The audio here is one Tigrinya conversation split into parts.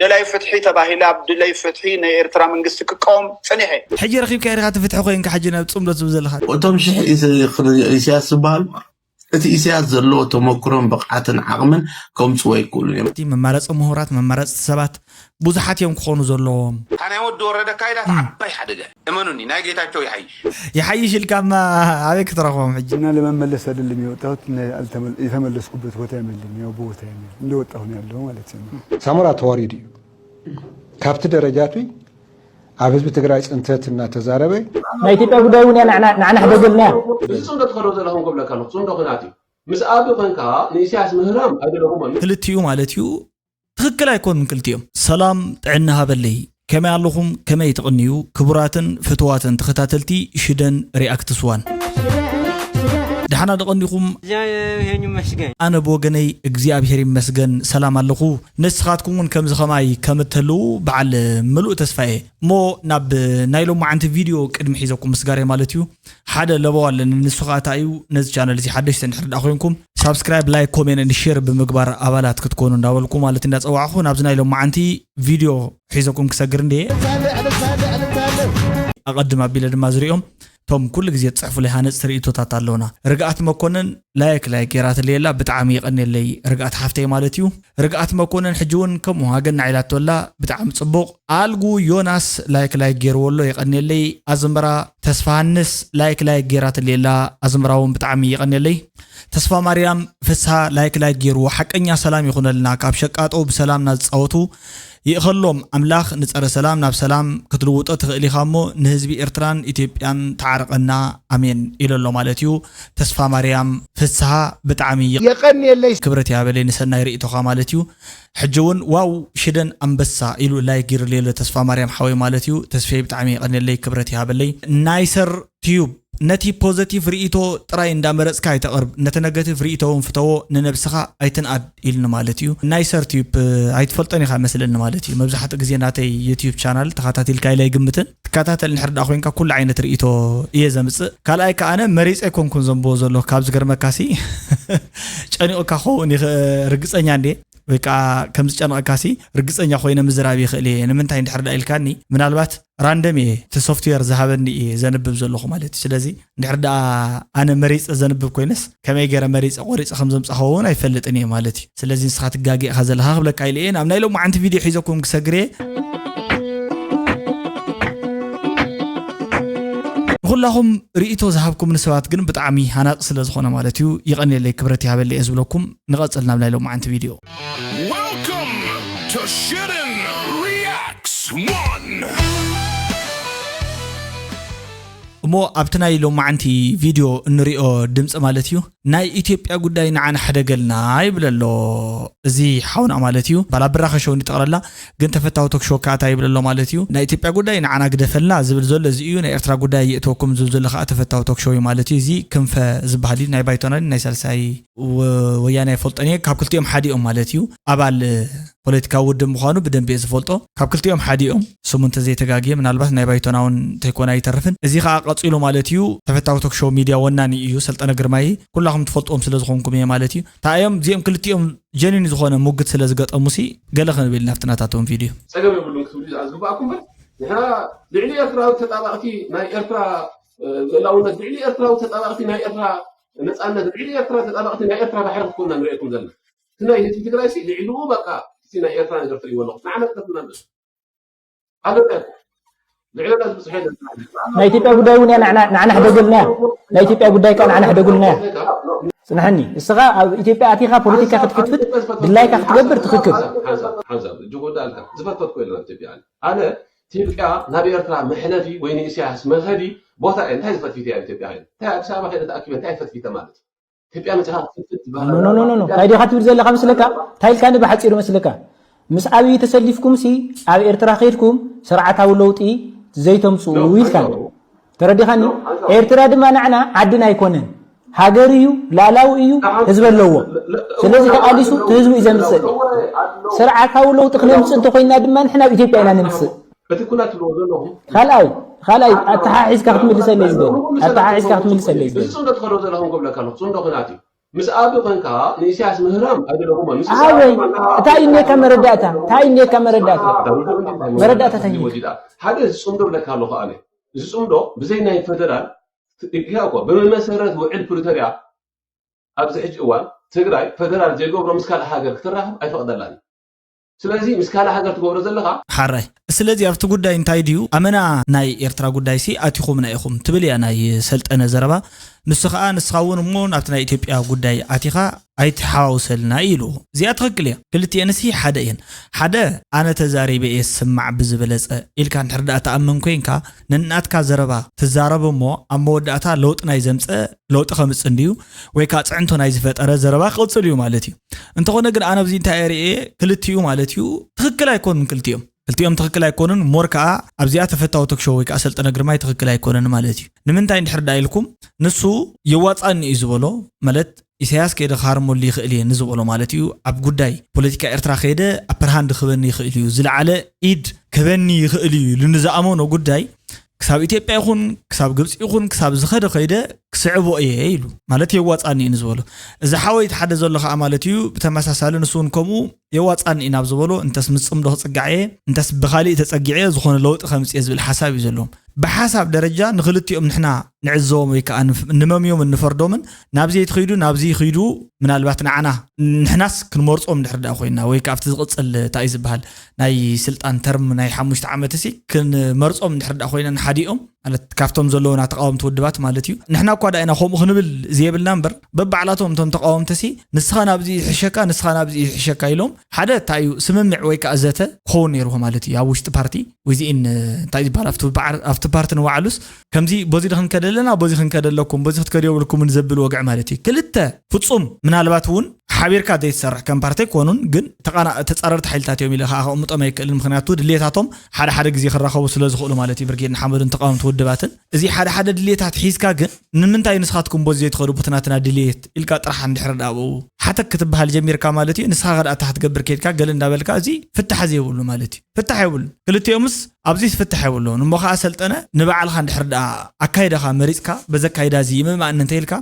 ደላይ ፍትሒ ተባሂለ ኣብ ድለይ ፍትሒ ናይ ኤርትራ መንግስቲ ክቃወም ጸኒሐ። ሕጂ ረኺብካዮ ዲኻ እቲ ፍትሒ ኮይንካ ሕጂ ናብ ጽምዶ ትብል ዘለኻ? እቶም ሽሕ ኢስ- ኢሳያስ ዝበሃሉ እቲ ኢሳያስ ዘለዎ ተመክሮን ብቕዓትን ዓቕምን ከምጽዎ ኣይክእሉን እዮም። እቲ መማረፂ ምሁራት፣ መማረፅቲ ሰባት ብዙሓት እዮም ክኾኑ ዘለዎም። እታ ናይ ወዲ ወረደ ኣካይዳ እታ ዓባይ ሓደጋ እመኑኒ ናይ ጌታቸው ይሓይሽ። ይሓይሽ ኢልካማ ኣበይ ክትረኽቦም ሕጂ? እና ለመመለስ አይደለም የወጣሁት፣ እና አልተመል- የተመለስኩበት ቦታ የለም፣ ያው ቦታ የለም፣ እንደወጣሁ ነው ያለው ማለት ነው። ሳሞራ ተዋሪዱ እዩ ካብቲ ደረጃቱ ኣብ ህዝቢ ትግራይ ፅንተት እናተዛረበ ናይ ኢትዮጵያ ጉዳይ እውን እያ ንዓና ንዓና ሕደገልና እያ። እዚ ጽምዶ ትኸዶ ዘለኹም ክብለካ ኣለኹ። ጽምዶ ኩናት እዩ። ምስ ኣቢ ኮንካ ንኢሳያስ ምህራም ኣይደለኹም ኣሎ። ክልቲኡ ማለት እዩ ትኽክል ኣይኮኑን ክልቲኦም። ሰላም ጥዕና ሃበለይ፣ ከመይ ኣለኹም? ከመይ ትቕንዩ? ክቡራትን ፍትዋትን ተኸታተልቲ ሽደን ሪኣክትስ ዋን፣ ደሓና ደቐኒኹም? እግዚኣብሔር ይመስገን። ኣነ ብወገነይ እግዚኣብሔር ይመስገን ሰላም ኣለኹ። ንስኻትኩም እውን ከምዚ ኸማይ ከም እትህልዉ በዓል ምሉእ ተስፋ እየ። እሞ ናብ ናይ ሎማዓንቲ ቪድዮ ቅድሚ ሒዘኩም ምስጋር እየ ማለት እዩ። ሓደ ለበዋ ኣለኒ፣ ንሱ ኸኣ እንታይ እዩ፣ ነዚ ቻነል እዚ ሓደሽቲ እንድሕር ደኣ ኮይንኩም ሳብስክራይብ፣ ላይክ፣ ኮሜንት፣ ሼር ብምግባር ኣባላት ክትኮኑ እንዳበልኩ ማለት እንዳጸዋዕኹ ናብዚ ናይ ሎማዓንቲ ቪድዮ ሒዘኩም ክሰግር እንድየ። ኣቐድም ኣቢለ ድማ ዝሪኦም እቶም ኩሉ ግዜ ትጽሕፉለይ ሃነጽቲ ርእይቶታት ኣለውና። ርግኣት መኮነን ላይክ ላይክ ጌራትለይ ኣላ፣ ብጣዕሚ የቐንየለይ ርግኣት ሓፍተይ ማለት እዩ። ርግኣት መኮነን ሕጂ እውን ከምኡ ሃገና ኢላቶ ኣላ፣ ብጣዕሚ ጽቡቕ። ኣልጉ ዮናስ ላይክ ላይክ ጌርዎ ኣሎ፣ የቐንየለይ። ኣዝመራ ተስፋሃንስ ላይክ ላይክ ጌራትለይ ኣላ፣ ኣዝመራ እውን ብጣዕሚ የቐንየለይ። ተስፋ ማርያም ፍስሃ ላይክ ላይክ ጌርዎ፣ ሓቀኛ ሰላም ይኹነልና፣ ካብ ሸቃጦ ብሰላምና ዝጻወቱ ይእኸሎም ኣምላኽ። ንጸረ ሰላም ናብ ሰላም ክትልውጦ ትኽእል ኢኻ እሞ ንህዝቢ ኤርትራን ኢትዮጵያን ተዓርቐና፣ ኣሜን ኢሉ ኣሎ ማለት እዩ። ተስፋ ማርያም ፍስሃ ብጣዕሚ ይቕ- የቐንየለይ። ክብረት ይሃበለይ ንሰናይ ርእይቶኻ ማለት እዩ። ሕጂ እውን ዋው ሽደን ኣንበሳ ኢሉ ላይክ ጌርለይ ኣሎ ተስፋ ማርያም ሓወይ ማለት እዩ። ተስፈይ ብጣዕሚ የቐንየለይ፣ ክብረት ይሃበለይ። ናይሰር ቲዩብ ነቲ ፖዘቲቭ ርእይቶ ጥራይ እንዳመረጽካ ኣይተቕርብ፣ ነቲ ነገቲቭ ርእይቶ እውን ፍተዎ፣ ንነብስኻ ኣይትንኣድ ኢልኒ ማለት እዩ። ናይ ሰርትዩብ ኣይትፈልጦን ኢኻ መስለኒ ማለት እዩ። መብዛሕትኡ ግዜ ናተይ ዩትዩብ ቻናል ተኸታቲልካ ኢለ ኣይግምትን። ትከታተል እንድሕር ደኣ ኮይንካ ኩሉ ዓይነት ርእይቶ እየ ዘምጽእ። ካልኣይ ከኣ ኣነ መሪጸ ኣይኮንኩን ዘንብቦ ዘለኹ፣ ካብ ዝገርመካሲ ጨኒቑካ ክኸውን ይኽእል፣ ርግጸኛ እንድየ። ወይ ከዓ ከም ዝጨንቐካሲ ርግጸኛ ኮይነ ምዝራብ ይኽእል እየ። ንምንታይ እንድሕር ደኣ ኢልካኒ፣ ምናልባት ራንደም እየ፣ እቲ ሶፍትዌር ዝሃበኒ እየ ዘንብብ ዘለኹ ማለት እዩ። ስለዚ እንድሕር ደኣ ኣነ መሪጸ ዘንብብ ኮይነስ፣ ከመይ ገይረ መሪጸ ቆሪጸ ከም ዘምጻኽዎ እውን ኣይፈልጥን እየ ማለት እዩ። ስለዚ ንስኻ ትጋገ ኢኻ ዘለኻ ክብለካ ኢለ እየ። ናብ ናይ ሎማዓንቲ ቪድዮ ሒዘኩም ክሰግር እየ። ንኹላኹም ርእይቶ ዝሃብኩምኒ ሰባት ግን ብጣዕሚ ሃናጺ ስለ ዝኾነ ማለት እዩ፣ ይቐንየለይ፣ ክብረት ይሃበለይ እየ ዝብለኩም። ንቐጽል ናብ ናይ ሎማዓንቲ ቪድዮ። Welcome to Shitten Reacts One. እሞ ኣብቲ ናይ ሎማዓንቲ ቪድዮ እንሪኦ ድምፂ ማለት እዩ፣ ናይ ኢትዮጵያ ጉዳይ ንዓና ሕደገልና ይብል ኣሎ። እዚ ሓውና ማለት እዩ፣ ባላብራኸ ሾው እንዲ ጠቕለላ ግን ተፈታዊ ቶክ ሾው ካታ ይብል ኣሎ ማለት እዩ። ናይ ኢትዮጵያ ጉዳይ ንዓና ግደፈልና ዝብል ዘሎ እዚ እዩ፣ ናይ ኤርትራ ጉዳይ የእተወኩም ዝብል ዘሎ ከዓ ተፈታዊ ቶክ ሾው እዩ ማለት እዩ። እዚ ክንፈ ዝበሃል እዩ፣ ናይ ባይቶና ናይ ሳልሳይ ወ-፣ ወያነ ኣይፈልጦን እየ። ካብ ክልቲኦም ሓዲኦም ማለት እዩ። ኣባል ፖለቲካዊ ውድብ ምዃኑ ብደንቢ እየ ዝፈልጦ። ካብ ክልቲኦም ሓዲኦም ስሙ እንተዘይተጋግየ፣ ምናልባት ናይ ባይቶና እውን እንተይኮነ ኣይተርፍን። እዚ ከዓ ቀፂሉ ማለት እዩ። ተፈታዊ ቶክ ሾው ሚድያ ወናኒ እዩ ሰልጠነ ግርማይ። ኩላኹም ትፈልጥዎም ስለ ዝኾንኩም እየ ማለት እዩ። እንታይ እዮም እዚኦም ክልቲኦም ጀኒን ዝኾነ ሙግት ስለ ዝገጠሙሲ ገለ ክንብል ናብቲ ናታቶም ቪድዮ። ጸገም የብሉን ክትብሉ ዝግባኣኩም እምበር፣ ንሕና ልዕሊ ኤርትራዊ ተጣባቕቲ ናይ ኤርትራ፣ እ፣ ልእላውነት፣ ልዕሊ ኤርትራዊ ተጣባቕቲ ናይ ኤርትራ ነጻነት፣ ልዕሊ ኤርትራ ተጣባቕቲ ናይ ኤርትራ ባሕሪ ክትኮንና ንርእየኩም ዘለና። እቲ ናይ ህዝቢ ትግራይ ሲ ልዕሊኡ በቃ እቲ ናይ ኤርትራ ነገር ትርእይዎ ኣለኹም። ንዓና ክተፍና ንርእዩ። ኣለና እኮ። ልዕለና ዝብጽሖ የለን። ናይ ኢትዮጵያ ጉዳይ እውን እያ ንዓና፣ ንዓና ሕደጉልና እያ። ናይ ኢትዮጵያ ጉዳይ ከኣ ንዓና ሕደጉልና እያ። ጽንሐኒ። እስኻ ኣብ ኢትዮጵያ ኣቲኻ ፖለቲካ ክትፍትፍት ድላይካ ክትገብር ትኽክል። ሓንሳብ፣ ሓንሳብ፣ ሓንሳብ፣ እጅ ጎዳ ኣልካ። ዝፈትፈትኩ የለን ኣብ ኢትዮጵያ ኣነ። ኣነ ኢትዮጵያ ናብ ኤርትራ መሕለፊ ወይ ንኢሳያስ መኸዲ ቦታ እየ። እንታይ ዝፈትፊት እያ ኣብ ኢትዮጵያ ከይደ? እንታይ ኣዲስ ኣበባ ከይደ ተኣኪበ እንታይ ፈትፊተ ማለት እዩ? ኢትዮጵያ መጺኻ ክትፍትፍት ዝበሃል ኖ፣ ኖ፣ ኖ፣ ኖ፣ ኖ። እንታይ ዲኻ ትብል ዘለኻ መስለካ? እንታይ ኢልካኒ ብሓጺሩ መስለካ? ምስ ኣብይ ተሰሊፍኩምሲ ኣብ ኤርትራ ከይድኩም ስርዓታዊ ለውጢ ዘይተምጽኡ ኖ፣ ኢልካኒ። ኣይኮነን። ተረዲኻኒ? ኖ፣ ኣይኮነን። ኤርትራ ድማ ንዓና ዓድና ኣይኮነን። ሃገር እዩ፣ ላላዊ እዩ፣ ንዓም-፣ ህዝቢ ኣለዎ። ለ-፣ ለ-፣ ስለዚ ለ-፣ ተቓሊሱ ለ-፣ እቲ ህዝቢ እዩ ዘምጽእ። ለ-፣ ስርዓታዊ ለውጢ ክነምጽእ እንተኾይንና ድማ ንሕና ኣብ ኢትዮጵያ ኢና ነምጽእ። እቲ ኩናት ትብልዎ ዘለኹም ካልኣይ፣ ካልኣይ ኣተሓሒዝካ ክትምልሰለይ ዝደሊ፣ ኣተሓሒዝካ ክትምልሰለይ ዝደሊ። እዚ ጽምዶ ትኸዶ ዘለኹም ክብለካ ኣለኹ፣ ጽምዶ ኩናት እዩ። ምስ ኣቢ ኮንካ ንኢሳያስ ምህራም ኣይደለኹም። ምስ ኣበይ ኮንካ እንታይ እኔካ መረዳእታ እንታይ እኔካ መረዳእታ መረዳእታ እንታይ ወዲዳ ሓደ ዝጽምዶ ብለካ ኣለኹ ኣነ። ዝጽምዶ ብዘይ ናይ ፈደራል እያ እኮ ብመሰረት ውዕል ፕሪቶሪያ ኣብዚ ሕጂ እዋን ትግራይ ፈደራል ዘይገብሮ ምስ ካልእ ሃገር ክትራኸብ ኣይፈቕደላን። ስለዚ ምስ ካልእ ሃገር ትገብሮ ዘለኻ ሓራይ ስለዚ ኣብቲ ጉዳይ እንታይ ድዩ ኣመና ናይ ኤርትራ ጉዳይ ሲ ኣቲኹምና ኢኹም ትብል እያ ናይ ሰልጠነ ዘረባ። ንሱ ከዓ ንስኻ እውን እሞ ናብቲ ናይ ኢትዮጵያ ጉዳይ ኣቲኻ ኣይትሓዋውሰልና ኢሉ። እዚኣ ትኽክል እያ። ክልቲኤንሲ ሓደ እየን። ሓደ ኣነ ተዛሪበ እየ ስማዕ ብዝበለፀ ኢልካ እንድሕር ደኣ ተኣምን ኮይንካ ነናትካ ዘረባ ትዛረብ እሞ ኣብ መወዳእታ ለውጢ ናይ ዘምፀ ለውጢ ከምፅ እንድዩ ወይ ከዓ ፅዕንቶ ናይ ዝፈጠረ ዘረባ ክቕፅል እዩ ማለት እዩ። እንተኾነ ግን ኣነ ኣብዚ እንታይ ርኤ ክልቲኡ ማለት እዩ ትኽክል ኣይኮኑን ክልቲኦም ክልቲኦም ትኽክል ኣይኮኑን ሞር ከዓ ኣብዚኣ ተፈታዊ ቶክሾ ወይ ከዓ ሰልጠነ ግርማይ ትኽክል ኣይኮነን ማለት እዩ። ንምንታይ እንድሕር ዳ ኢልኩም ንሱ የዋፃኒ እዩ ዝበሎ ማለት ኢሳያስ ከይደ ክሃርመሉ ይኽእል እየ ንዝበሎ ማለት እዩ። ኣብ ጉዳይ ፖለቲካ ኤርትራ ከይደ ኣፐርሃንድ ክበኒ ይኽእል እዩ ዝለዓለ ኢድ ክበኒ ይኽእል እዩ ኢሉ ንዝኣመኖ ጉዳይ ክሳብ ኢትዮጵያ ይኹን ክሳብ ግብፂ ይኹን ክሳብ ዝኸደ ከይደ ክስዕቦ እየ ኢሉ ማለት የዋፃኒ እዩ ንዝበሎ እዚ ሓወይ እቲ ሓደ ዘሎ ከዓ ማለት እዩ። ብተመሳሳሊ ንሱ እውን ከምኡ የዋፃኒ እዩ ናብ ዝበሎ እንተስ ምፅምዶ ክፅጋዕ እየ እንተስ ብካሊእ ተፀጊዐ ዝኾነ ለውጢ ከምፅእ ዝብል ሓሳብ እዩ ዘለዎም። ብሓሳብ ደረጃ ንክልቲኦም ንሕና ንዕዘቦም ወይ ከዓ ንመምዮምን ንፈርዶምን ናብዚ ትኸይዱ ናብዚ ይኸይዱ ምናልባት ንዓና ንሕናስ ክንመርፆም ድሕር ዳ ኮይና ወይ ከዓ ኣብቲ ዝቕፅል እንታይ ዝበሃል ናይ ስልጣን ተርም ናይ ሓሙሽተ ዓመት ሲ ክንመርፆም ድሕር ዳ ኮይና ንሓዲኦም ማለት ካብቶም ዘለውና ተቃወምቲ ውድባት ማለት እዩ። ንሕና እኳ ዳኢና ከምኡ ክንብል ዝየብልና እምበር በባዕላቶም እቶም ተቃወምቲ ሲ ንስኻ ናብዚ ይሕሸካ ንስኻ ናብዚ ይሕሸካ ኢሎም ሓደ እንታይ እዩ ስምምዕ ወይ ከዓ ዘተ ክኸውን ነይርዎ ማለት እዩ ኣብ ውሽጢ ፓርቲ ወዚኢን እንታይ ዝበሃል ኣብቲ ፓርቲ ንባዕሉስ ከምዚ በዚ ዶ ክንከደ ኣለና በዚ ክንከደ ኣለኩም በዚ ክትከዱ የብልኩምን ዘብል ወግዒ ማለት እዩ። ክልተ ፍፁም ምናልባት እውን ሓቢርካ ዘይትሰርሕ ከም ፓርቲ ኣይኮኑን ግን ተፃረርቲ ሓይልታት እዮም ኢለ ከዓ ከቕምጦም ኣይክእልን ምክንያቱ ድሌታቶም ሓደ ሓደ ግዜ ክራኸቡ ስለ ዝኽእሉ ማለት እዩ። ብርጌድ ንሓመዱን ተቃወምቲ ውድባትን እዚ ሓደ ሓደ ድሌታት ሒዝካ ግን ንምንታይ ንስኻትኩም በዚ ዘይትኸዱ በቲ ናትና ድሌት ኢልካ ጥራሕ እንድሕር ዳብኡ ሓተክ ክትበሃል ጀሚርካ ማለት እዩ። ንስኻ ከ ደኣ እታ ክትገብር ከድካ ገለ እንዳበልካ እዚ ፍታሕ ዘይብሉ ማለት እዩ። ፍታሕ የብሉ ክልቲኦምስ ኣብዚ ፍታሕ የብሉን እሞ ከዓ ሰልጠነ ንባዕልካ እንድሕር ደኣ ኣካይዳኻ መሪፅካ በዚ ኣካይዳ እዚ ይምእማእኒ እንተኢልካ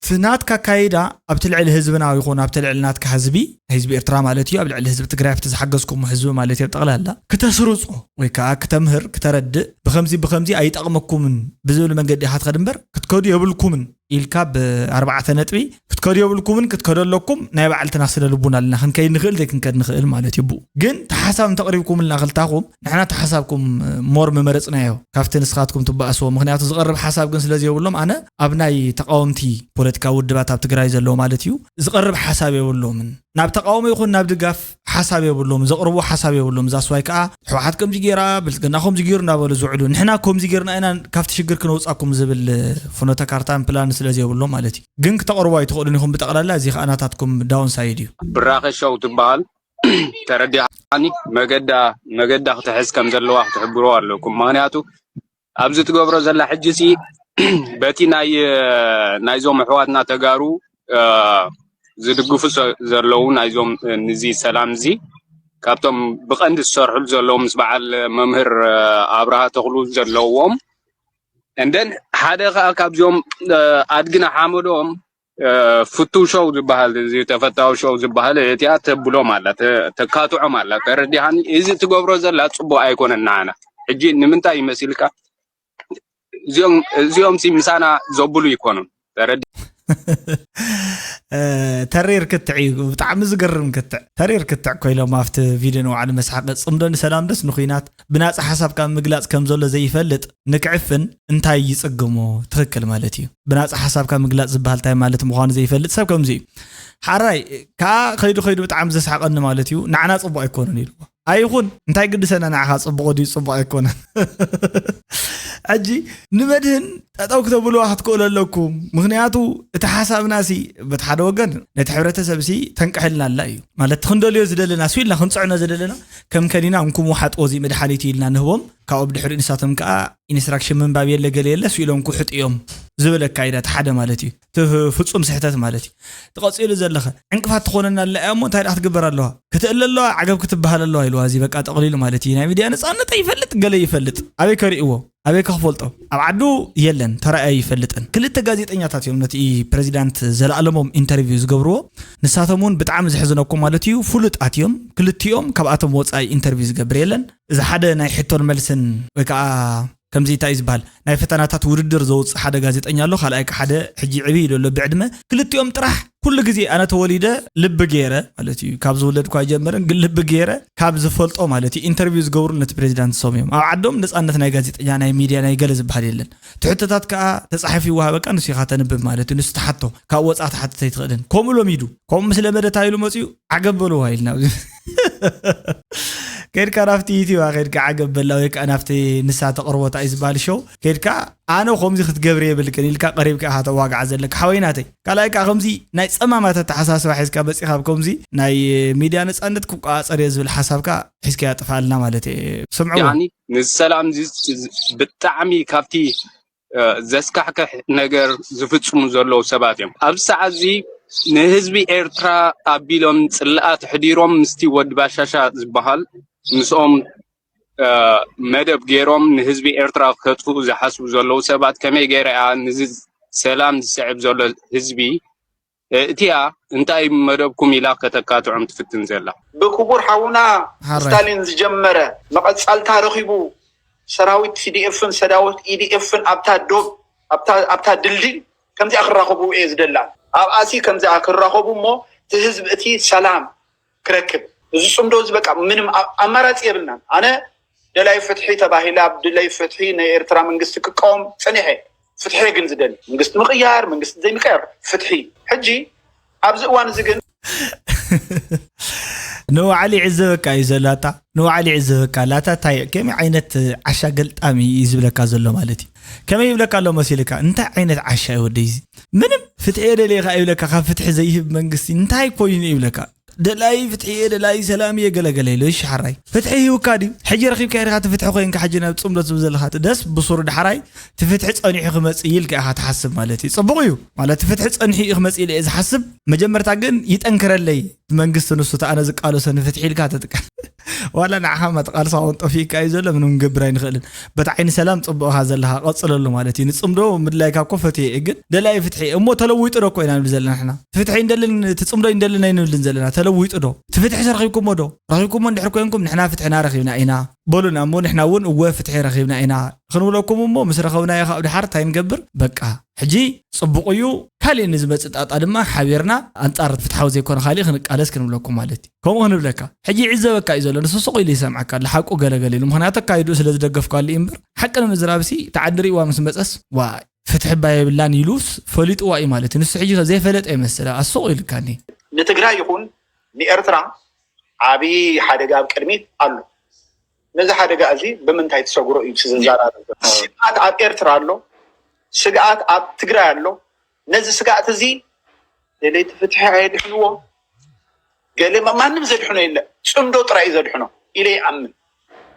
እቲ ናትካ ኣካይዳ ኣብቲ ልዕሊ ህዝብና ይኹን ኣብቲ ልዕሊ ናትካ ህዝቢ ህዝቢ ኤርትራ ማለት እዩ ኣብ ልዕሊ ህዝቢ ትግራይ ኣብቲ ዝሓገዝኩሞ ህዝቢ ማለት እዩ ጠቕላላ ክተስርፆ ወይ ከዓ ክተምህር ክተረድእ ብከምዚ ብከምዚ ኣይጠቕመኩምን ብዝብል መንገዲ ኢኻ ትኸድ እምበር ክትከዱ የብልኩምን ኢልካ ብኣርባዕተ ነጥቢ ክትከዱ የብልኩምን ክትከዱ ኣለኩም ናይ ባዕልትና ስለ ልቡና ኣለና ክንከይድ ንኽእል ዘይክንከድ ንኽእል ማለት እዩ። ግን ተሓሳብ እንተቕሪብኩምልና ክልታኹም ንሕና ተሓሳብኩም ሞር ምመረፅናዮ ካብቲ ንስኻትኩም ትበኣስዎ ምክንያቱ ዝቐርብ ሓሳብ ግን ስለ ዘይብሎም ኣነ ኣብ ናይ ተቃወምቲ ፖለቲካዊ ውድባት ኣብ ትግራይ ዘለዎ ማለት እዩ ዝቐርብ ሓሳብ የብሎምን ናብ ተቃውሞ ይኹን ናብ ድጋፍ ሓሳብ የብሎም ዘቕርቦ ሓሳብ የብሎም ዛስዋይ ከዓ ሕወሓት ከምዚ ገይራ ብልፅግና ከምዚ ገይሩ እንዳበሉ ዝውዕሉ ንሕና ከምዚ ገይርና ኢና ካብቲ ሽግር ክነውፃኩም ዝብል ፍኖተ ካርታን ፕላን ስለ ዘይብሎም ማለት እዩ። ግን ክተቕርቦ ኣይትኽእሉን ኢኹም ብጠቕላላ እዚ ከዓ ናታትኩም ዳውን ሳይድ እዩ። ብራኸ ሸው ትበሃል ተረዲኻኒ መገዳ መገዳ ክትሕዝ ከም ዘለዋ ክትሕብሮ ኣለኩም ምክንያቱ ኣብዚ ትገብሮ ዘላ ሕጂ ሲ በቲ ናይ ናይዞም ኣሕዋትና ተጋሩ ዝድግፉ ዘለዉ ናይዞም ንዚ ሰላም እዚ ካብቶም ብቐንዲ ዝሰርሕሉ ዘለዉ ምስ በዓል መምህር ኣብርሃ ተኽሉ ዘለዎም እንደን ሓደ ከዓ ካብዚኦም ኣድግና ሓመዶም ፍቱ ሸው ዝበሃል እዚ ተፈታዊ ሸው ዝበሃል እቲኣ ተብሎም ኣላ ተካትዖም ኣላ ተረዲሃኒ እዚ ትገብሮ ዘላ ፅቡቅ ኣይኮነን ንዓና ሕጂ ንምንታይ ይመሲልካ እዚኦም ሲ ምሳና ዘብሉ ይኮኑን ተረዲ ተሪር ክትዕ እዩ ብጣዕሚ ዝገርም ክትዕ ተሪር ክትዕ ኮይሎም ኣብቲ ቪድዮ ንባዕሉ መስሓቂ ፅምዶ ንሰላም ደስ ንኩናት ብናፃ ሓሳብካ ምግላፅ ከም ዘሎ ዘይፈልጥ ንክዕፍን እንታይ ይፅግሞ ትኽክል ማለት እዩ። ብናፃ ሓሳብካ ምግላፅ ዝበሃል እንታይ ማለት ምዃኑ ዘይፈልጥ ሰብ ከምዚ እዩ። ሓራይ ከዓ ከይዱ ከይዱ ብጣዕሚ ዘስሓቀኒ ማለት እዩ ንዓና ፅቡቅ ኣይኮኑን ኢልዎ ኣይኹን እንታይ ግድሰና ንዓኻ ፅቡቅ ድዩ ፅቡቅ ኣይኮነን ሕጂ ንመድህን ጠጠው ክተብልዋ ክትክእሉ ኣለኩም ምክንያቱ እቲ ሓሳብና ሲ በቲ ሓደ ወገን ነቲ ሕብረተሰብ ሲ ተንቅሕልና ኣላ እዩ ማለት ክንደልዮ ዝደለና ስ ኢልና ክንፅዕኖ ዝደለና ከም ከኒና እንኩም ውሓጥዎ እዚ መድሓኒት ኢልና ንህቦም ካብኡ ብድሕሪኡ ንሳቶም ከዓ ኢንስትራክሽን ምንባብ የለ ገለ የለ ስ ኢሎም ክውሕጡ እዮም ዝብል ኣካይዳ እቲ ሓደ ማለት እዩ። እቲ ፍጹም ስሕተት ማለት እዩ። ትቐጺሉ ዘለኸ ዕንቅፋት ትኾነና ኣላ እያ እሞ እንታይ ደኣ ክትግበር ኣለዋ? ክትእለ ኣለዋ፣ ዓገብ ክትበሃል ኣለዋ ኢልዋ። እዚ በቃ ጠቕሊሉ ማለት እዩ። ናይ ሚድያ ነጻነት ኣይፈልጥ፣ ገለ ይፈልጥ። ኣበይ ከርእይዎ? ኣበይ ከኽፈልጦ? ኣብ ዓዱ የለን፣ ተራእያ ይፈልጥን። ክልተ ጋዜጠኛታት እዮም ነቲ ፕሬዚዳንት ዘለኣለሞም ኢንተርቪው ዝገብርዎ። ንሳቶም እውን ብጣዕሚ ዘሕዝነኩም ማለት እዩ፣ ፍሉጣት እዮም። ክልቲኦም ካብኣቶም ወጻኢ ኢንተርቪው ዝገብር የለን። እዚ ሓደ ናይ ሕቶን መልስን ወይ ከዓ ከምዚ እንታይ እዩ ዝበሃል ናይ ፈተናታት ውድድር ዘውፅእ ሓደ ጋዜጠኛ ኣሎ። ካልኣይ ከ ሓደ ሕጂ ዕብይ ኢሉ ኣሎ ብዕድመ። ክልቲኦም ጥራሕ ኩሉ ግዜ ኣነ ተወሊደ ልቢ ገይረ ማለት እዩ፣ ካብ ዝውለድ እኳ ኣይጀምርን፣ ግን ልቢ ገይረ ካብ ዝፈልጦ ማለት እዩ ኢንተርቪው ዝገብሩ ነቲ ፕሬዚዳንት ንሶም እዮም። ኣብ ዓዶም ነፃነት ናይ ጋዜጠኛ ናይ ሚድያ ናይ ገለ ዝበሃል የለን። እቲ ሕቶታት ከዓ ተፃሒፉ ይወሃበካ፣ ንሱ ኢኻ ተንብብ ማለት እዩ። ንሱ ትሓቶ ካብ ወፃኢ ትሓትት ኣይትኽእልን። ከምኡ ሎሚዱ ከምኡ ምስ ለመደ እንታይ ኢሉ መፅኡ ዓገብ በልዋ ኢልና ከድካ ናብቲ ዩቲባ ከድካ ዓገብ በላ ወይ ከዓ ናብቲ ንሳ ተቕርቦታ እዩ ዝበሃል ሸው ከድካ ኣነ ከምዚ ክትገብር የብልክን ኢልካ ቀሪብካ ኢኻ ተዋግዓ ዘለካ ሓወይ ናተይ። ካልኣይ ከዓ ከምዚ ናይ ፀማማት ኣተሓሳስባ ሒዝካ መፂኻ ኣብ ከምዚ ናይ ሚድያ ነፃነት ክቆፃፀር እየ ዝብል ሓሳብካ ሒዝካ ያጥፋልና ማለት እየ። ስምዕዎ። ያኒ ንሰላም ዚ- ዚ- ብጣዕሚ ካብቲ እ፣ ዘስካሕክሕ ነገር ዝፍፅሙ ዘለዉ ሰባት እዮም። ኣብዚ ሰዓት እዚ ንህዝቢ ኤርትራ ኣቢሎም ፅልኣት ሕዲሮም ምስቲ ወዲ ባሻሻ ዝበሃል ምስኦም እ፣ መደብ ገይሮም ንህዝቢ ኤርትራ ከጥፍኡ ዝሓስቡ ዘለዉ ሰባት ከመይ ገይረ እያ ንዚ ሰላም ዝስዕብ ዘሎ ህዝቢ እቲኣ እንታይ መደብኩም ኢላ ከተካትዖም ትፍትን ዘላ። ብክቡር ሓውና ሓራይ። ስታሊን ዝጀመረ መቐጻልታ ረኺቡ ሰራዊት ቲዲኤፍን ሰራዊት ኢዲኤፍን ኣብታ ዶብ ኣብታ ኣብታ ድልድል ከምዚኣ ክራኸቡ እየ ዝደላ ኣብኣሲ ከምዚኣ ክራኸቡ እሞ እቲ ህዝቢ እቲ ሰላም ክረክብ እዚ ጽምዶ እዚ በቃ ምንም ኣ- ኣማራጺ የብልናን ኣነ ደላይ ፍትሒ ተባሂለ ኣብ ድለይ ፍትሒ ናይ ኤርትራ መንግስቲ ክቃወም ጸኒሐ ፍትሒ ግን ዝደሊ መንግስቲ ምቕያር መንግስቲ ዘይምቅያር ፍትሒ ሕጂ ኣብዚ እዋን እዚ ግን ንባዕሉ ይዕዘበካ እዩ ዘሎ ኣታ ንባዕሉ ይዕዘበካ ላታ እንታይ ከመይ ዓይነት ዓሻ ገልጣም እዩ ዝብለካ ዘሎ ማለት እዩ ከመይ ይብለካ ኣሎ መሲልካ እንታይ ዓይነት ዓሻ እዩ ወደይ እዚ ምንም ፍትሒ የደልየ ከዓ ይብለካ ካብ ፍትሒ ዘይህብ መንግስቲ እንታይ ኮይኑ ይብለካ ደላይ ፍትሒ እየ ደላይ ሰላም እየ ገለገለ ኢሉ ይሻሓራይ ፍትሒ ሂውካ ድዩ ሕጂ ረኺብካ ኢኻ እቲ ፍትሒ ኮይንካ ሕጂ ናብ ፅምዶ ትብል ዘለካ ደስ ብሱሩ ዳሕራይ እቲ ፍትሒ ፀኒሑ ክመፅእ ኢልካ ኢኻ ትሓስብ ማለት እዩ ፅቡቕ እዩ ማለት እቲ ፍትሒ ፀኒሑ እዩ ክመፅእ ኢለ እየ ዝሓስብ መጀመርታ ግን ይጠንክረለይ መንግስቲ ንሱ ተኣነ ዝቃለሶ ንፍትሒ ኢልካ ተጥቀም ዋላ ንዓኻ ማትቃልሳ እውን ጠፊእካ እዩ ዘሎ ምንም ንገብር ኣይንኽእልን በቲ ዓይኒ ሰላም ፅቡቕኻ ዘለኻ ቀፅለሉ ማለት እዩ ንፅምዶ ምድላይካ እኮ ፈትየ እየ ግን ደላይ ፍትሒ እሞ ተለዊጡ ዶ እኮ ኢና ንብል ዘለና ንሕና ፍትሒ እንደልን እቲ ፅምዶ እንደልን ኣይንብልን ዘለና ተለዊጡ ዶ እቲ ፍትሒ ረኺብኩሞ ዶ ረኺብኩሞ እንድሕር ኮንኩም ንሕና ፍትሕና ረኺብና ኢና በሉና እሞ ንሕና እውን እወ ፍትሒ ረኺብና ኢና ክንብለኩም እሞ ምስ ረኸብናዮ ካብ ድሓር እንታይ ንገብር በቃ ሕጂ ጽቡቕ እዩ ካሊእ ንዝመጽእ ጣጣ ድማ ሓቢርና ኣንጻር ፍትሓዊ ዘይኮነ ካሊእ ክንቃለስ ክንብለኩም ማለት እዩ ከምኡ ክንብለካ ሕጂ ይዕዘበካ እዩ ዘሎ ንሱ ስቕ ኢሉ ይሰምዓካ ኣሎ ሓቁ ገለገለ ኢሉ ምክንያቱ ኣካይድኡ ስለ ዝደገፍካሉ እዩ እምበር ሓቂ ንምዝራብሲ ተዓዲ ርእዋ ምስ መጸስ ዋይ ፍትሒ እባ የብላን ኢሉስ ፈሊጥዋ እዩ ማለት እዩ ንሱ ሕጂ ዘይፈለጠ ይመስል ኣስቕ ኢልካኒ ንትግራይ ይኹን ንኤርትራ ዓብዪ ሓደጋ ኣብ ቅድሚት ኣሎ ነዚ ሓደጋ እዚ ብምንታይ ትሰግሮ እዩ ዝዘራረብ ስግኣት ኣብ ኤርትራ ኣሎ ስግኣት ኣብ ትግራይ ኣሎ ነዚ ስግኣት እዚ ደለይቲ ፍትሒ ኣየድሕንዎ ገለ ማንም ዘድሕኖ የለ ጽምዶ ጥራይ እዩ ዘድሕኖ ኢለ ይኣምን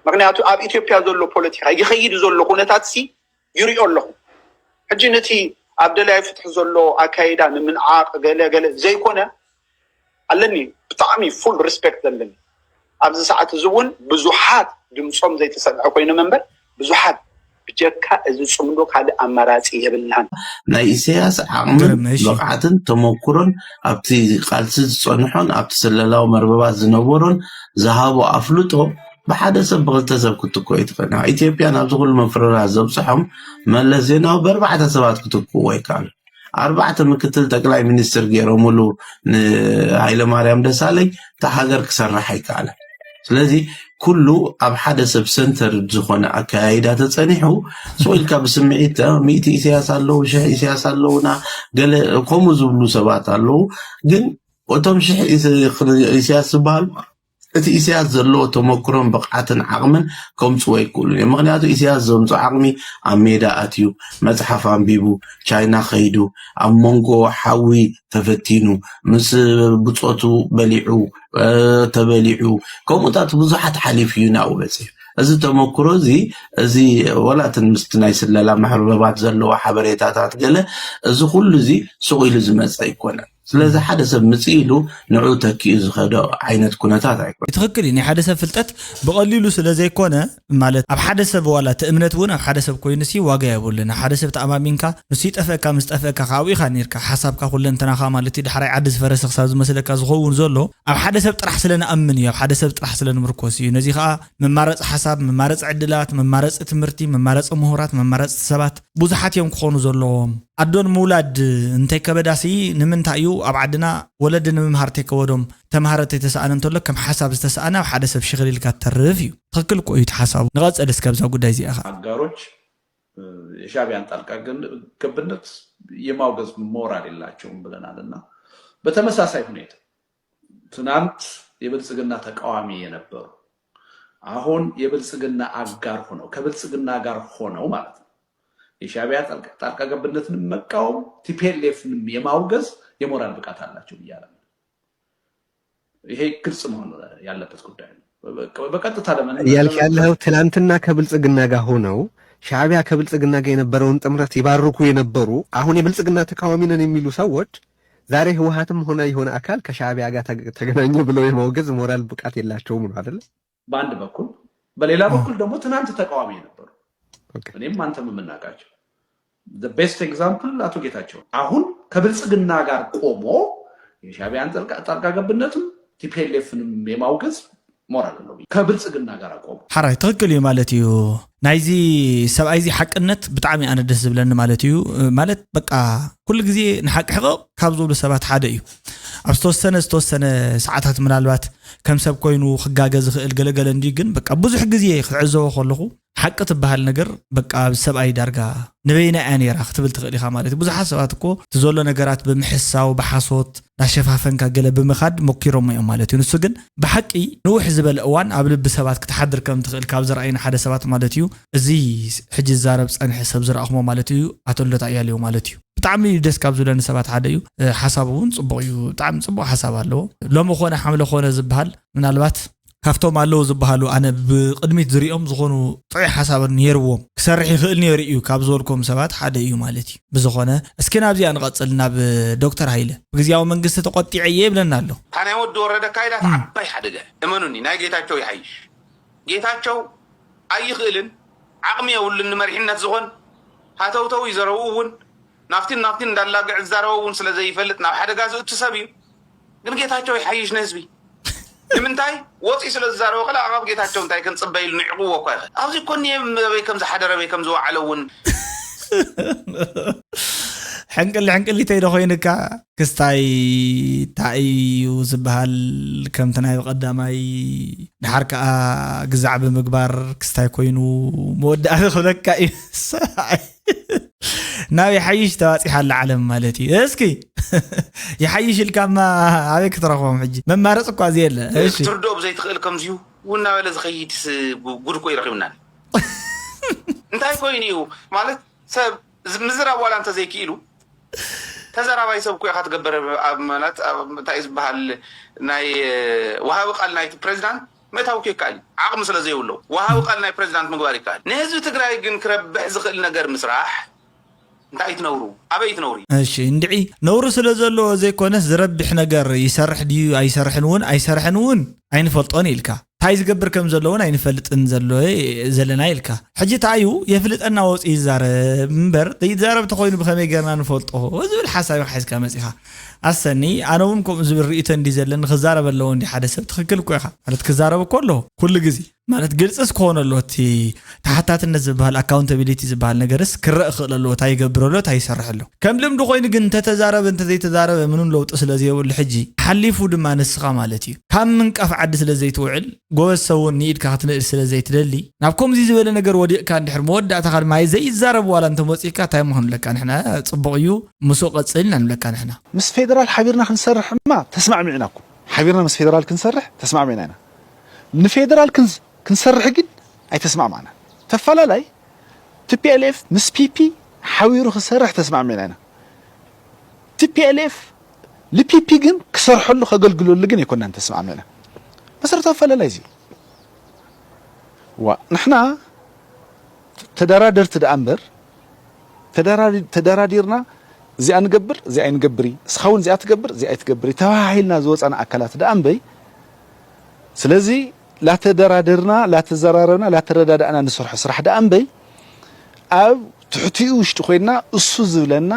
ምክንያቱ ኣብ ኢትዮጵያ ዘሎ ፖለቲካ ይኸይድ ዘሎ ኩነታት ሲ ይሪኦ ኣለኹ ሕጂ ነቲ ኣብ ደላይ ፍትሒ ዘሎ ኣካይዳ ንምንዓቕ ገለ ገለ ዘይኮነ ኣለኒ ብጣዕሚ full respect ዘለኒ ኣብዚ ሰዓት እዚ እውን ብዙሓት ድምፆም ዘይተሰምዐ ኮይኖም እምበር ብዙሓት ብጀካ እዚ ፅምዶ ካልእ ኣማራፂ የብልናን። ናይ ኢሰያስ ዓቕምን ብቕዓትን ተመኩሮን ኣብቲ ቃልሲ ዝፀንሖን ኣብቲ ስለላዊ መርበባት ዝነበሮን ዝሃቦ ኣፍልጦ ብሓደ ሰብ ብክልተ ሰብ ክትኮ ይትኽእል ኢትዮጵያ ናብዚ ኩሉ ምፍርራስ ዘብፅሖም መለስ ዜናዊ ብኣርባዕተ ሰባት ክትክዎ ይከኣል ኣርባዕተ ምክትል ጠቅላይ ሚኒስትር ገይሮምሉ ንሃይለማርያም ደሳለኝ እታ ሃገር ክሰርሕ ኣይከኣለን። ስለዚ ኩሉ ኣብ ሓደ ሰብ ሰንተር ዝኾነ ኣከያይዳ ተጸኒሑ ስቕ ኢልካ ብስምዒት ሚእቲ ኢሳያስ ኣለዉ ሽሕ ኢሳያስ ኣለዉና ገለ ከምኡ ዝብሉ ሰባት ኣለዉ። ግን እቶም ሽሕ ኢሳያስ ዝበሃሉ እቲ ኢሳያስ ዘለዎ ተመክሮን ብቕዓትን ዓቕምን ከምፅዎ ኣይክእሉን እዮም። ምኽንያቱ ኢሳያስ ዘምፅኦ ዓቕሚ ኣብ ሜዳ ኣትዩ፣ መፅሓፍ ኣንቢቡ፣ ቻይና ከይዱ፣ ኣብ መንጎ ሓዊ ተፈቲኑ፣ ምስ ብፆቱ በሊዑ፣ ተበሊዑ፣ ከምኡታት ብዙሓት ሓሊፉ እዩ ናብኡ በፂሑ። እዚ ተመክሮ እዚ፣ እዚ ዋላ እተን ምስቲ ናይ ስለላ መርበባት ዘለዎ ሓበሬታታት ገለ፣ እዚ ኩሉ እዚ ሱቕ ኢሉ ዝመጽእ ኣይኮነን። ስለዚ ሓደ ሰብ ምጽእ ኢሉ ንዑ ተኪኡ ዝኸዶ ዓይነት ኩነታት ኣይኮነን። ትኽክል እዩ። ናይ ሓደ ሰብ ፍልጠት ብቐሊሉ ስለ ዘይኮነ፣ ማለት ኣብ ሓደ ሰብ ዋላ እቲ እምነት እውን ኣብ ሓደ ሰብ ኮይኑሲ ዋጋ የብሉን። ኣብ ሓደ ሰብ ተኣማሚንካ ንሱ ይጠፍእካ፣ ምስ ጠፍእካ ካብኡ ኢኻ ነርካ፣ ሓሳብካ ኩለንተናኻ ማለት እዩ፣ ዳሕራይ ዓዲ ዝፈረሰ ክሳብ ዝመስለካ ዝኸውን ዘሎ ኣብ ሓደ ሰብ ጥራሕ ስለ ንኣምን እዩ፣ ኣብ ሓደ ሰብ ጥራሕ ስለ ንምርኮስ እዩ። ነዚ ኸኣ መማረፂ ሓሳብ፣ መማረፂ ዕድላት፣ መማረፂ ትምህርቲ፣ መማረፂ ምሁራት፣ መማረፅቲ ሰባት ብዙሓት እዮም ክኾኑ ዘለዎም። ኣዶን ምውላድ እንተይከበዳሲ ንምንታይ እዩ ኣብ ዓድና ወለዲ ንምምሃር ተይከበዶም፣ ተምሃረ ተይተሰኣነ እንተሎ ከም ሓሳብ ዝተሰኣነ ኣብ ሓደ ሰብ ሽኽል ኢልካ ትተርፍ እዩ። ትኽክል እኮ እዩ እቲ ሓሳቡ። ንቐጸል እስከ ኣብዛ ጉዳይ እዚኣ ኸዓ። አጋሮች የሻዕቢያን ጣልቃ ገብነት የማውገዝ ሞራል የላቸውም ብለናል እና በተመሳሳይ ሁኔታ ትናንት የብልጽግና ተቃዋሚ የነበሩ አሁን የብልጽግና አጋር ሆነው ከብልጽግና ጋር ሆነው ማለት ነው የሻዕቢያ ጣልቃ ገብነትንም መቃወም ቲፒኤልኤፍንም የማውገዝ የሞራል ብቃት አላቸው ብዬ አላምንም። ይሄ ግልጽ መሆን ያለበት ጉዳይ ነው። በቀጥታ ለመን እያልክ ያለኸው ትናንትና ከብልጽግና ጋር ሆነው ሻዕቢያ ከብልጽግና ጋር የነበረውን ጥምረት ይባርኩ የነበሩ አሁን የብልጽግና ተቃዋሚ ነን የሚሉ ሰዎች ዛሬ ህወሓትም ሆነ የሆነ አካል ከሻዕቢያ ጋር ተገናኘ ብለው የማውገዝ ሞራል ብቃት የላቸውም ነው አይደለ? በአንድ በኩል በሌላ በኩል ደግሞ ትናንት ተቃዋሚ የነበሩ እኔም አንተም የምናውቃቸው best example አቶ ጌታቸው አሁን ከብልጽግና ጋር ቆሞ የሻዕቢያን ጣልቃ ገብነትም ቲፒኤልኤፍንም የማውገዝ ሞራል ኣለዎ ከብልጽግና ጋር ቆሞ። ሓራይ ትኽክል እዩ ማለት እዩ። ናይዚ ሰብኣይ እዚ ሓቅነት ብጣዕሚ ኣነ ደስ ዝብለኒ ማለት እዩ። ማለት በቃ ኩሉ ግዜ ንሓቂ ሕቕቕ ካብ ዝብሉ ሰባት ሓደ እዩ። ኣብ ዝተወሰነ ዝተወሰነ ሰዓታት ምናልባት ከም ሰብ ኮይኑ ክጋገ ዝኽእል ገለገለ እንድዩ፣ ግን በቃ ብዙሕ ግዜ ክትዕዘቦ ከለኹ ሓቂ ትበሃል ነገር በቃ ኣብዚ ሰብኣይ ዳርጋ ንበይና እያ ነይራ ክትብል ትኽእል ኢኻ ማለት እዩ። ብዙሓት ሰባት እኮ እቲ ዘሎ ነገራት ብምሕሳው ብሓሶት ናሸፋፈንካ ገለ ብምኻድ ሞኪሮሞ እዮም ማለት እዩ። ንሱ ግን ብሓቂ ንውሕ ዝበለ እዋን ኣብ ልቢ ሰባት ክትሓድር ከም ትኽእል ካብ ዝረኣዩ ንሓደ ሰባት ማለት እዩ። እዚ ሕጂ ዝዛረብ ዝጸንሐ ሰብ ዝረኣኹሞ ማለት እዩ ኣቶ ልደቱ ኣያሌው ማለት እዩ። ብጣዕሚ ደስ ካብ ዝብለኒ ሰባት ሓደ እዩ። ሓሳቡ እውን ጽቡቕ እዩ። ብጣዕሚ ጽቡቕ ሓሳብ ኣለዎ። ሎሚ ኮነ ሓምለ ኮነ ዝበሃል ምናልባት ካብቶም ኣለዉ ዝበሃሉ ኣነ ብቕድሚት ዝሪኦም ዝኾኑ ጥዑይ ሓሳብ ነይርዎም ክሰርሕ ይኽእል ነይሩ እዩ ካብ ዝበልኩም ሰባት ሓደ እዩ ማለት እዩ። ብዝኾነ እስኪ ናብዚኣ ንቐጽል ናብ ዶክተር ሃይለ ብግዝያዊ መንግስቲ ተቖጢዐ እየ ይብለና ኣሎ። እታ ናይ ወዲ ወረደ ኣካይዳ እታ ዓባይ ሓደጋ እመኑኒ ናይ ጌታቸው ይሓይሽ። ጌታቸው ኣይኽእልን ዓቕሚ የብሉን ንመሪሕነት ዝኾን ሃተውተው እዩ ዘረብኡ እውን ናፍቲን ናፍቲን እንዳላግዕ ዝዛረቦ እውን ስለ ዘይፈልጥ ናብ ሓደጋ ዝእቱ ሰብ እዩ። ግን ጌታቸው ይሓይሽ ንህዝቢ ንምንታይ ወፂ ስለ ዝዛረበ ከላ ኣቓብ ጌታቸው እንታይ ክንፅበ ኢሉ ንዕቕዎ እኳ ይኽእል ኣብዚ እኮ እኒየ በይ ከም ዝሓደረ በይ ከም ዝወዓለ እውን ሕንቅሊ ሕንቅሊተይ ዶ ኮይንካ ክስታይ እንታይ እዩ ዝበሃል ከምቲ ናይ ብቐዳማይ ድሓር ከዓ ግዛዕ ብምግባር ክስታይ ኮይኑ መወዳእቲ ክብለካ እዩ ሰብኣይ ናብ ይሓይሽ ተባፂሓ ኣላ ዓለም ማለት እዩ እስኪ ይሓይሽ ኢልካማ ኣበይ ክትረኽቦም ሕጂ መማረፂ እኳ እዚ የለ እሺ ትርድኦ ብዘይትኽእል ከምዚዩ ውናበለ ዝኸይድ ጉድ እኮ ይረኺብና እንታይ ኮይኑ እዩ ማለት ሰብ ምዝራብ ዋላ እንተዘይክኢሉ ተዘራባይ ሰብ እኮ ኢኻ ትገብር ኣብ ማለት እንታይ ዝበሃል ናይ ወሃቢ ቃል ናይቲ ፕሬዚዳንት ምእታው እኮ ይከኣል እዩ ዓቕሚ ስለ ዘይብሎ ወሃቢ ቃል ናይ ፕሬዚዳንት ምግባር ይከኣል ንህዝቢ ትግራይ ግን ክረብሕ ዝኽእል ነገር ምስራሕ እንታይ ትነብሩ ኣበይ ትነብሩ እሺ እንድዒ ነውሪ ስለ ዘለዎ ዘይኮነስ ዝረብሕ ነገር ይሰርሕ ድዩ ኣይሰርሕን እውን ኣይሰርሕን እውን ኣይንፈልጦን ኢልካ እንታይ ዝገብር ከም ዘሎ እውን ኣይንፈልጥን ዘሎ ዘለና ኢልካ ሕጂ ተኣዩ የፍልጠና ወፂ ይዛረብ እምበር ዘይዛረብ ተኮይኑ ብከመይ ገርና ንፈልጦ ዝብል ሓሳብ ኢኻ ሒዝካ መፂኻ ኣሰኒ ኣነ እውን ከምኡ ዝብል ርእቶ እንዲ ዘለኒ ክዛረብ ኣለዎ እንዲ ሓደ ሰብ ትክክል እኮ ኢኻ ማለት ክዛረብ እኮ ኣለዎ ኩሉ ግዜ ማለት ግልፂ ስክኾነ ኣሎ እቲ ተሓታትነት ዝበሃል ኣካውንታቢሊቲ ዝበሃል ነገርስ ክረእ ክእል ኣለዎ እንታይ ይገብር ኣሎ እንታይ ይሰርሕ ኣሎ ከም ልምዲ ኮይኑ ግን እንተተዛረበ እንተዘይተዛረበ ምንም ለውጢ ስለ ዘይብሉ ሕጂ ሓሊፉ ድማ ንስኻ ማለት እዩ ካብ ምንቃፍ ዓዲ ስለ ዘይትውዕል ጎበዝ ሰውን ንኢድካ ክትንእል ስለ ዘይትደሊ ናብ ከምዚ ዝበለ ነገር ወዲቕካ እንድሕር መወዳእታኻ ድማ ዘይዛረብ ዋላ እንተመፂእካ እንታይ ምኾንለካ ንሕና ፅቡቕ እዩ ምስኡ ቀፅል ኢና ንብለካ ንሕና ምስ ፌደራል ሓቢርና ክንሰርሕ እማ ተስማዕሚዕና እኮ ሓቢርና ምስ ፌደራል ክንሰርሕ ተስማዕሚዕና ኢና ንፌደራል ክንሰርሕ ግን ኣይተስማዕማዕና ተፋላላይ ቲፒኤልኤፍ ምስ ፒፒ ሓቢሩ ክሰርሕ ተስማዕሚዕና ኢና ቲፒኤልኤፍ ንፒፒ ግን ክሰርሐሉ ከገልግለሉ ግን ኣይኮናን ተስማዕሚዕና መሰረታዊ ኣፈላላይ እዚ ዋ ንሕና ተደራደርቲ ደኣ እምበር ተደራዲ- ተደራዲርና እዚኣ ንገብር እዚኣ ኣይንገብር እዩ፣ እስኻ እውን እዚኣ ትገብር እዚኣ ኣይትገብር እዩ ተባሂልና ዝወፃና ኣካላት ደኣ እምበይ። ስለዚ ላተደራደርና ላተዘራረብና ላተረዳዳእና ንሰርሖ ስራሕ ደኣ እምበይ ኣብ ትሕቲኡ ውሽጢ ኮይንና እሱ ዝብለና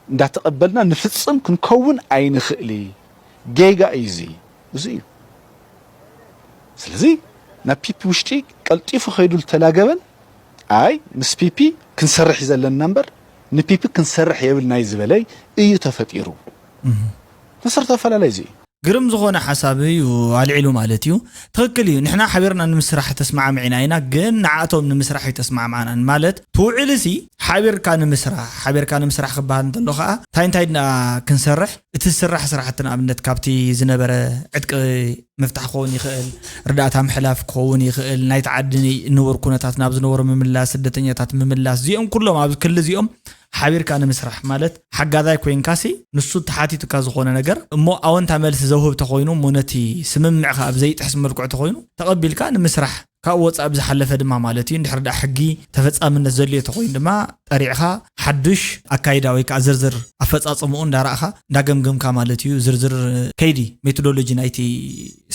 እንዳተቐበልና ንፍፅም ክንከውን ኣይንኽእል። ጌጋ እዩ እዚ። እዚ እዩ። ስለዚ ናብ ፒፒ ውሽጢ ቀልጢፉ ከይዱ ዝተላገበን ኣይ ምስ ፒፒ ክንሰርሕ እዩ ዘለና እምበር ንፒፒ ክንሰርሕ የብልናይ ዝበለይ እዩ ተፈጢሩ። መሰረታዊ ኣፈላለይ እዚ እዩ። ግርም ዝኾነ ሓሳብ እዩ ኣልዒሉ ማለት እዩ። ትኽክል እዩ። ንሕና ሓቢርና ንምስራሕ ተስማዕሚዕና ኢና፣ ግን ንዓቶም ንምስራሕ ኣይተስማዕማዕናን። ማለት ትውዕልሲ ሓቢርካ ንምስራሕ፣ ሓቢርካ ንምስራሕ ክበሃል እንተሎ ከዓ እንታይ እንታይ ድና ክንሰርሕ፣ እቲ ዝስራሕ ስራሕቲ ንኣብነት ካብቲ ዝነበረ ዕጥቂ ምፍታሕ ክኸውን ይኽእል፣ ርዳእታ ምሕላፍ ክኸውን ይኽእል፣ ናይቲ ዓዲ ንነበሩ ኩነታት ናብ ዝነበሩ ምምላስ፣ ስደተኛታት ምምላስ፣ እዚኦም ኩሎም ኣብዚ ክሊ እዚኦም ሓቢርካ ንምስራሕ ማለት ሓጋዛይ ኮይንካሲ ንሱ ተሓቲቱካ ዝኾነ ነገር እሞ ኣወንታ መልሲ ዘውህብ ተኾይኑ እሞ ነቲ ስምምዕ ከዓ ብዘይጥሕስ መልክዑ ተኾይኑ ተቐቢልካ ንምስራሕ ካብኡ ወፃእ ብዝሓለፈ ድማ ማለት እዩ እንድሕር ደኣ ሕጊ ተፈፃምነት ዘድልዮ ተኾይኑ ድማ ጠሪዕኻ ሓዱሽ ኣካይዳ ወይ ከዓ ዝርዝር ኣፈፃፅምኡ እንዳረእኻ እንዳገምገምካ ማለት እዩ ዝርዝር ከይዲ ሜቶዶሎጂ ናይቲ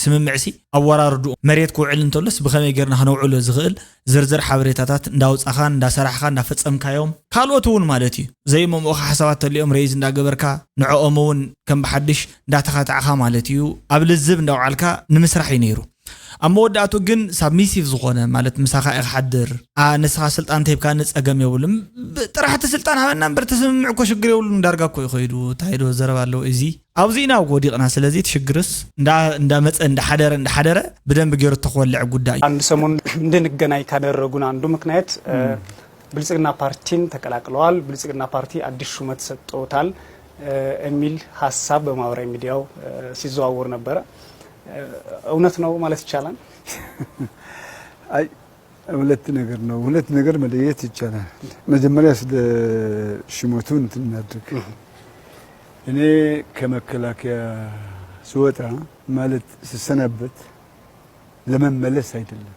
ስምምዕሲ ኣወራርድኡ መሬት ክውዕል እንተሎስ ብኸመይ ጌርና ክነውዕሎ ዝኽእል ዝርዝር ሓበሬታታት እንዳውፃኻ እንዳሰራሕኻ እንዳፈፀምካዮም ካልኦት እውን ማለት እዩ ዘይመምኦኻ ሓሳባት ተሊኦም ረይዝ እንዳገበርካ ንዕኦም እውን ከም ብሓድሽ እንዳተኻታዕኻ ማለት እዩ ኣብ ልዝብ እንዳውዓልካ ንምስራሕ እዩ ነይሩ። ኣብ መወዳእቱ ግን ሳብሚሲቭ ዝኾነ ማለት ምሳኻ ኢኻ ሓድር ንስኻ ስልጣን ተሂብካ ንፀገም የብሉም። ጥራሕቲ ስልጣን ሃበና እምበር ተስምምዕ እኮ ሽግር የብሉን ዳርጋ እኮ ይኸይዱ ታይዶ ዘረባ ኣለዎ እዚ ኣብዚ ኢና ወዲቕና። ስለዚ እቲ ሽግርስ እንዳመፀ እንዳሓደረ እንዳሓደረ ብደንብ ገይሩ ተክወልዕ ጉዳይ እዩ። አንድ ሰሞን እንድንገናኝ ካደረጉን አንዱ ምክንያት ብልጽግና ፓርቲን ተቀላቅለዋል። ብልጽግና ፓርቲ አዲስ ሹመት ሰጥቶታል የሚል ሀሳብ በማህበራዊ ሚዲያው ሲዘዋወር ነበረ። እውነት ነው ማለት ይቻላል? አይ ሁለት ነገር ነው። ሁለት ነገር መለየት ይቻላል። መጀመሪያ ስለ ሽመቱ እንትን እናድርግ እኔ ከመከላከያ ስወጣ ማለት ስሰናበት ለመመለስ አይደለም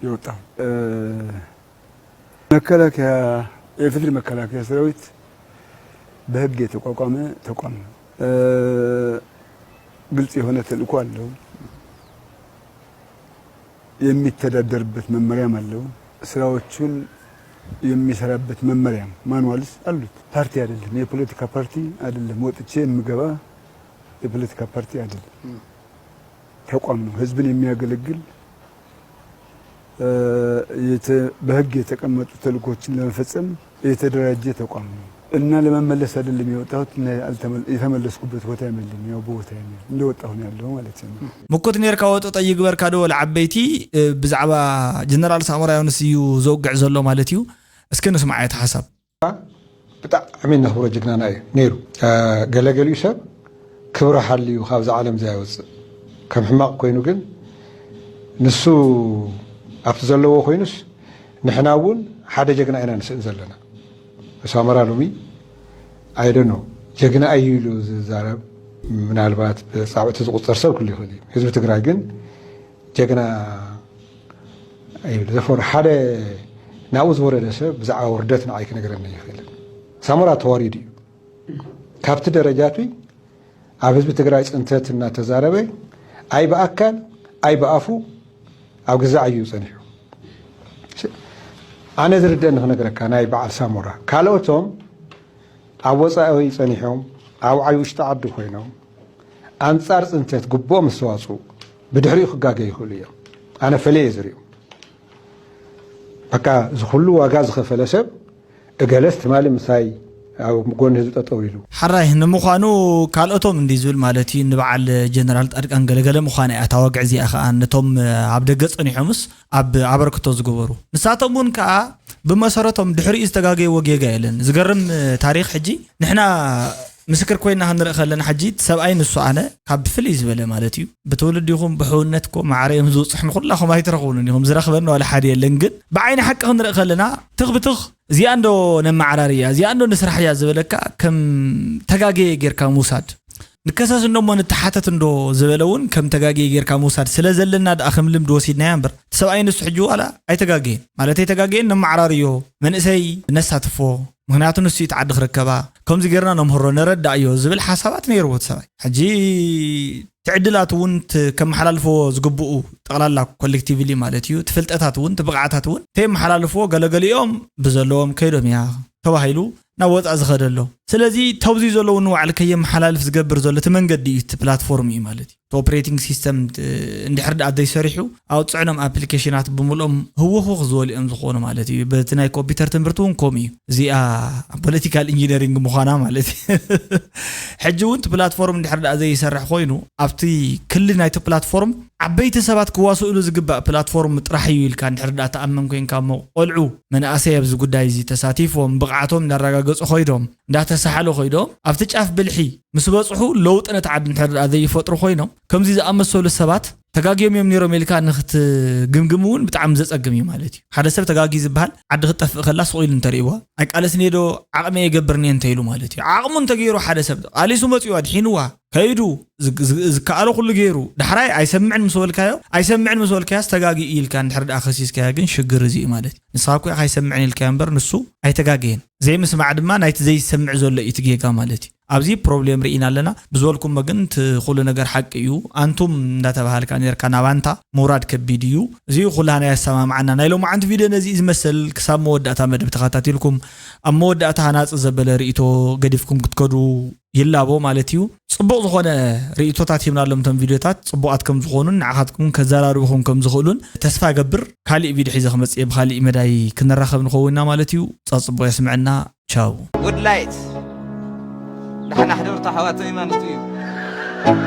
የወጣው። መከላከያ የፍትሪ መከላከያ ሰራዊት በህግ የተቋቋመ ተቋም ነው። ግልጽ የሆነ ተልእኮ አለው። የሚተዳደርበት መመሪያም አለው። ስራዎቹን የሚሰራበት መመሪያም ማንዋልስ አሉት። ፓርቲ አይደለም፣ የፖለቲካ ፓርቲ አይደለም። ወጥቼ የምገባ የፖለቲካ ፓርቲ አይደለም። ተቋም ነው። ህዝብን የሚያገለግል በህግ የተቀመጡ ተልእኮችን ለመፈጸም የተደራጀ ተቋም ነው እና ለመመለስ አይደለም የወጣሁት። የተመለስኩበት ቦታ የለም፣ ያው ቦታ የለም፣ እንደወጣሁ ነው ያለው ማለት ነው። ምኩት ኔርካ ወጠጠ ይግበርካ ዶ ለዓበይቲ ብዛዕባ ጀነራል ሳሞራ ዮኑስ እዩ ዘውግዕ ዘሎ ማለት እዩ። እስኪ ንስማዕ እቲ ሓሳብ። ብጣዕሚ ነኽብሮ ጅግናና እዩ ነይሩ። ገለገሊኡ ሰብ ክብሪ ሓልዩ ካብዚ ዓለም ዘይወፅእ ከም ሕማቕ ኮይኑ ግን ንሱ ኣብቲ ዘለዎ ኮይኑስ ንሕና እውን ሓደ ጀግና ኢና ንስእን ዘለና። ሳሞራ ሎሚ I don't know ጀግና እዩ ኢሉ ዝዛረብ ምናልባት ብፃውዕቲ ዝቁፀር ሰብ ክሉ ይኽእል እዩ። ህዝቢ ትግራይ ግን ጀግና ይብል ዘፈሩ ሓደ ናብኡ ዝወረደ ሰብ ብዛዕባ ውርደት ንዓይ ክነግረኒ ይኽእል። ሳሞራ ተዋሪዱ እዩ። ካብቲ ደረጃቱ ኣብ ህዝቢ ትግራይ ፅንተት እናተዛረበ ኣይ ብኣካል ኣይ ብኣፉ ኣብ ገዛእ ዓዩ እዩ ፀኒሑ። ኣነ ዝርደአኒ ክነግረካ ናይ በዓል ሳሞራ ካልኦቶም ኣብ ወፃኢ ፀኒሖም ኣብ ዓይ ውሽጢ ዓዲ ኮይኖም ኣንፃር ፅንተት ግቡኦም ዝተዋፅኡ ብድሕሪኡ ክጋገ ይኽእሉ እዮም። ኣነ ፈለየ ዝሪኦም በቃ ዝኩሉ ዋጋ ዝኸፈለ ሰብ እገለስ ትማሊ ምሳይ ኣብ ጎኒ ህዝቢ ጠጠው ኢሉ። ሓራይ ንምዃኑ ካልኦቶም እንዲ ዝብል ማለት እዩ ንበዓል ጀነራል ፃድቃን ገለገለ ምዃና እያ እታ ወግዒ እዚኣ ከዓ ነቶም ኣብ ደገ ፀኒሖምስ ኣብ ኣበርክቶ ዝገበሩ ንሳቶም እውን ከዓ ብመሰረቶም ድሕሪኡ ዝተጋገይዎ ጌጋ የለን። ዝገርም ታሪኽ ሕጂ ንሕና ምስክር ኮይና ክንርኢ ከለና ሕጂ እቲ ሰብኣይ ንሱ ኣነ ካብ ብፍልይ ዝበለ ማለት እዩ ብትውልድ ይኹም ብሕውነት ኮ ማዕረ እዮም ዝውፅሕ ንኩላኹም ኣይትረኽቡንን ኢኹም ዝረኽበኒ ዋላ ሓደ የለን ግን ብዓይኒ ሓቂ ክንርኢ ከለና ትኽ ብትኽ እዚኣ እንዶ ነመዓራርያ እዚኣ እንዶ ንስራሕ እያ ዝበለካ ከም ተጋገየ ጌርካ ምውሳድ ንከሰስ እንዶ እሞ ንተሓተት እንዶ ዝበለ እውን ከም ተጋግየ ጌርካ ምውሳድ ስለ ዘለና ደኣ ከም ልምዲ ወሲድናያ እምበር፣ እቲ ሰብኣይ ንሱ ሕጂ ዋላ ኣይተጋገየን። ማለት ኣይተጋገየን፣ ነመዓራርዮ፣ መንእሰይ ነሳትፎ፣ ምኽንያቱ ንሱ እዩ እቲ ዓዲ ክርከባ፣ ከምዚ ጌርና ነምህሮ፣ ነረዳእዮ ዝብል ሓሳባት ነይርዎ እቲ ሰብኣይ። ሕጂ እቲ ዕድላት እውን እቲ ከመሓላልፍዎ ዝግብኡ ጠቕላላ ኮሌክቲቭሊ ማለት እዩ፣ እቲ ፍልጠታት እውን፣ እቲ ብቕዓታት እውን ተየመሓላልፍዎ፣ ገለገሊኦም ብዘለዎም ከይዶም እያ ተባሂሉ ናብ ወፃእ ዝኸደ ኣሎ። ስለዚ ተብዚ ዘለዉ ንባዕሉ ከየመሓላልፍ ዝገብር ዘሎ እቲ መንገዲ እዩ፣ እቲ ፕላትፎርም እዩ ማለት እዩ። እቲ ኦፕሬቲንግ ሲስተም እንድሕር ደኣ ዘይሰሪሑ፣ ኣብ ፅዕኖም ኣፕሊኬሽናት ብምልኦም ህውኽውኽ ዝበሉ እዮም ዝኾኑ ማለት እዩ። በቲ ናይ ኮምፒውተር ትምህርቲ እውን ከምኡ እዩ። እዚኣ ፖለቲካል ኢንጂነሪንግ ምዃና ማለት እዩ። ሕጂ እውን እቲ ፕላትፎርም እንድሕር ደኣ ዘይሰርሕ ኮይኑ፣ ኣብቲ ክሊ ናይቲ ፕላትፎርም ዓበይቲ ሰባት ክዋስእሉ ዝግባእ ፕላትፎርም ጥራሕ እዩ ኢልካ እንድሕር ደኣ ትኣምን ኮይንካ እሞ፣ ቆልዑ መናእሰይ ኣብዚ ጉዳይ እዚ ተሳቲፎም ብቕዓቶም እንዳረጋገጹ ኮይዶም፣ እንዳተሳሓሉ ኮይዶም፣ ኣብቲ ጫፍ ብልሒ ምስ በጽሑ ለውጢ ነቲ ዓዲ እንድሕር ደኣ ዘይፈጥሩ ኮይኖም፣ ከምዚ ዝኣመሰሉ ሰባት ተጋግዮም እዮም ነይሮም ኢልካ ንክትግምግም እውን ብጣዕሚ ዘጸግም እዩ ማለት እዩ። ሓደ ሰብ ተጋግዩ ዝበሃል ዓዲ ክትጠፍእ ከላ ስቕ ኢሉ እንተርእይዋ፣ ኣይቃለስን እየ ዶ ዓቕሚ የገብርን እየ እንተኢሉ ማለት እዩ። ዓቕሙ እንተገይሩ ሓደ ሰብ ቃሊሱ መጺኡ ኣድሒንዋ ከይዱ ዝ-፣ ዝ-፣ ዝከኣሎ ኩሉ ገይሩ፣ ዳሕራይ ኣይሰምዕን ምስ በልካዮ፣ ኣይሰምዕን ምስ በልካዮስ ተጋጊኡ ኢልካ እንድሕር ደኣ ከሲስካዮ ግን ሽግር እዚ እዩ ማለት እዩ። ንስኻ እኮ ኢኻ ኣይሰምዕን ኢልካዮ እምበር ንሱ ኣይተጋገየን። ዘይምስማዕ ድማ ናይቲ ዘይሰምዕ ዘሎ እዩ እቲ ጌጋ ማለት እዩ። ኣብዚ ፕሮብሌም ርኢና ኣለና። ብዝበልኩሞ ግን እቲ ኩሉ ነገር ሓቂ እዩ። ኣንቱም እንዳተባሃልካ ነርካ ናብ ኣንታ ምውራድ ከቢድ እዩ። እዚ ኩላህና የሰማምዓና። ናይ ሎማዓንቲ ቪድዮ ነዚ እዩ ዝመስል። ክሳብ መወዳእታ መደብ ተኸታቲልኩም ኣብ መወዳእታ ሃናፂ ዘበለ ርእይቶ ገዲፍኩም ክትከዱ ይላቦ ማለት እዩ። ጽቡቕ ዝኾነ ርእይቶታት ሂብናሎም እቶም ቪድዮታት ጽቡቓት ከም ዝኾኑን ንዓኻትኩም ከዘራርብኹም ከም ዝኽእሉን ተስፋ እገብር። ካሊእ ቪድዮ ሒዘ ክመጽእ እየ፣ ብኻሊእ መዳይ ክንራኸብ ንኸውን ኢና ማለት እዩ። ጸጽቡቕ የስምዐና። ቻው። ውድ ላይት ዳሕና ሕደርቱ ኣሕዋተይ ማለት እዩ።